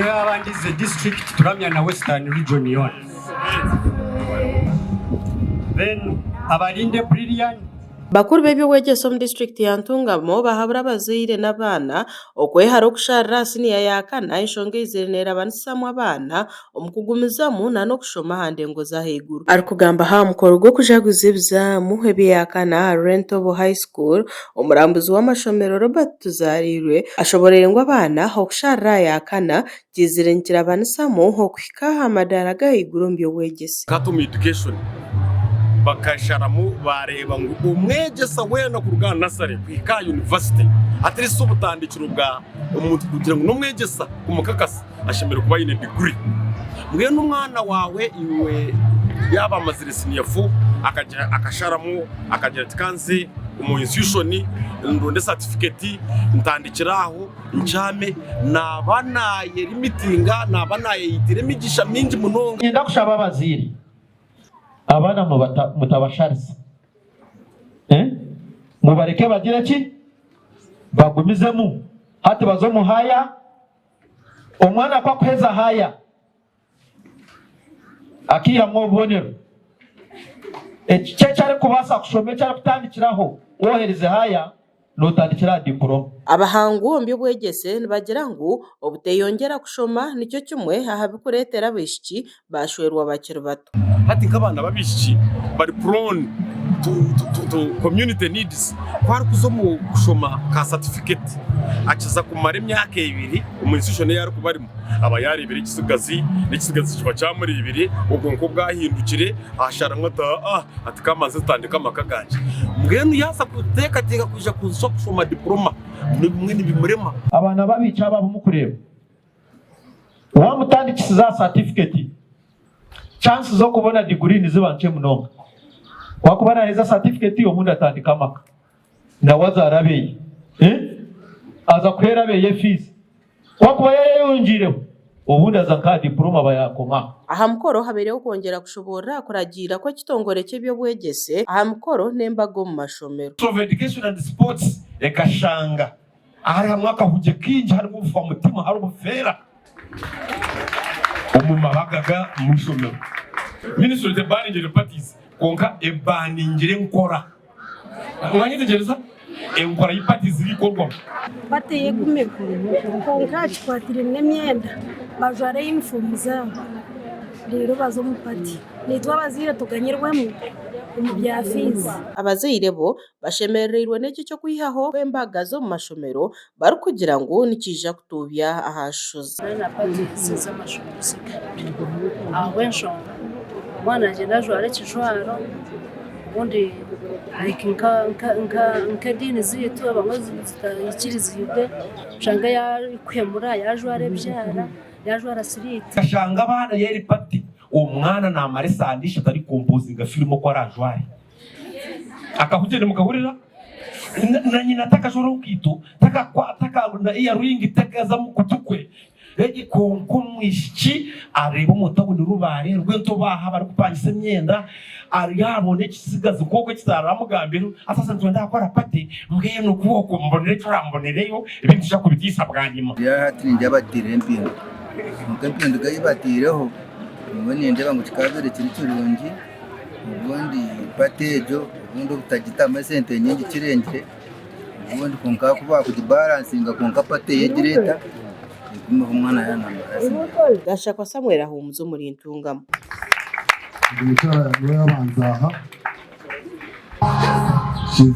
Niwe yabandize district turamya na Western region yoona. Then Abalinde Brillian. Bakuru b'eby'obwegyese omu disiturikiti ya Ntungamo bahabura abazaire n'abaana okwehara okusharira aha siniya ya kana enshonga eizire neerabanisamu abaana omu kugumizamu n'okushoma aha ndengo z'ahaiguru. Arikugamba aha mukoro gw'okujaguza ebizaamu eby'eyakana aha Rwentobo High School, omurambuzi w'amashomero Robert Tuzarirwe ashoboreire ngu abaana okusharira aha yakana kiizire nikirabanisamu okuhika aha madaara g'ahaiguru omu by'obwegyese. Katumu Education bakasharamu bareeba ngu omwegyesa weena kuruga aha nursery kuhika aha university at least obutandikiro bwa omuntu kugira ngu n'omwegyesa kumukakasa ashemereire kuba aine diguri. Mbwenu omwana waawe iwe yaaba amazire siniya fo akasharamu akagira ati ka nze omu institution ndonde satifiketi ntandikire aho nkyame, naaba naayerimitinga, naaba naayeyitira emigisha mingi munonga. Niinyenda kushaba abazaire, abaana mutabasharisa, mubareke bagire ki? Bagumizemu hati baze omu haya. Omwana ku akuheza haya akaihamu obubonero, ekikye eki arikubaasa kushoma eki arikutandikiraho woherize haya notandikira aha diploma. Abahangu omu by'obwegyese nibagira ngu obuteyongyera kushoma nikyo kimwe aha bikureetera abaishiki baashwerwa bakiri bato. Hati nk'abaana b'abaishiki bari prone to, to, to community needs. Ku arikuza omu kushoma ka certificate akiza kumara emyaka ebiri omu institution ei arikuba arimu, aba yaareebire ekisigazi, n'ekisigazi kiba kyamureebire, obwonko bwahindukire, asharamu ati aa ati ka mbanze ntandike amaka gangye. Mbwenu yaaza kuteekateeka kwija kuza kushoma diploma, n'ebimwe nibimurema. Abaana b'abaishiki abo abu murikureeba, Waamutandikisiza aha satifiketi, chansi z'okubona diguri niziba nkye munonga. Ku akuba naaheza satifiketi obundi atandika amaka, nawe azaara abeeye. Aza kuheera abeeye fiizi. Ku akuba yaayeyongyeireho, obundi aza nk'aha dipuloma aba yaakoma aho. Aha mukoro habaireho okwongyera kushoboorora aha kuragiira kw'ekitongore ky'eby'obwegyese aha mikoro n'embaga omu mashomero. Ministry of Education and Sports ekashanga Ahari hamwe akahugye kaingi harimu obufamutima hariho obufeera omu mabaga ga mwishomero. Ministry tebaningire parties kwonka ebaningire enkora. Mwanyetegyereza? Enkora yi parties zirikorwamu. Party egumirwe kwonka aha kikwatiraine n'emyenda bajware yunifoomu zaabo reero baze omu party. Naitwe abazaire tuganyirwemu omu bya fiizi. Abazaire bo Bashemereirwe n'eki eky'okwihaho kw'embaga z'omu mashomero barikugira ngu nikiija kutuubya aha nshozi. Na parties z'amashomero zigarukire ahabw'enshonga omwana nagyenda ajwara ekijwaro obundi like nk'ediini zaitu abamwe zitaikiriziibwe oshanga yakuhemura yajwara ebyara yajwara siriiti. Okashanga abaana yeri party omwana namara esande ishatu arikompozinga firimu oku arajware. Akahugye nimukahurira? Na nyina takajwara orukaito, na ear-ring takaza mu kutu kwe. Egi kwonka omwishiki areeba omu tawuni Rubare Rwentobo aha barikupangisa emyenda, aryabona ekisigazi nk'oku ekitararamugambire, ati haza nitwenda kukora pate, mbwenu ku okwo mbonire eki orambonereyo, ebindi nituza kubitiisa bwanyima. Hati nindeeba batiireho empinduka, kwonka empinduka ei batiireho nyowe nindeeba ngu kikaabaire kiri kirungi. Obundi party egyo obundi obutagitamu esente nyingi kirengire obundi kwonka ku bakugibaransinga kwonka party egira eta egumeho omwana yaaba namara siniya. Gashakwa Samuel ahuumuza omuri Ntungamo. Ogu mukyara niwe yabanza aha.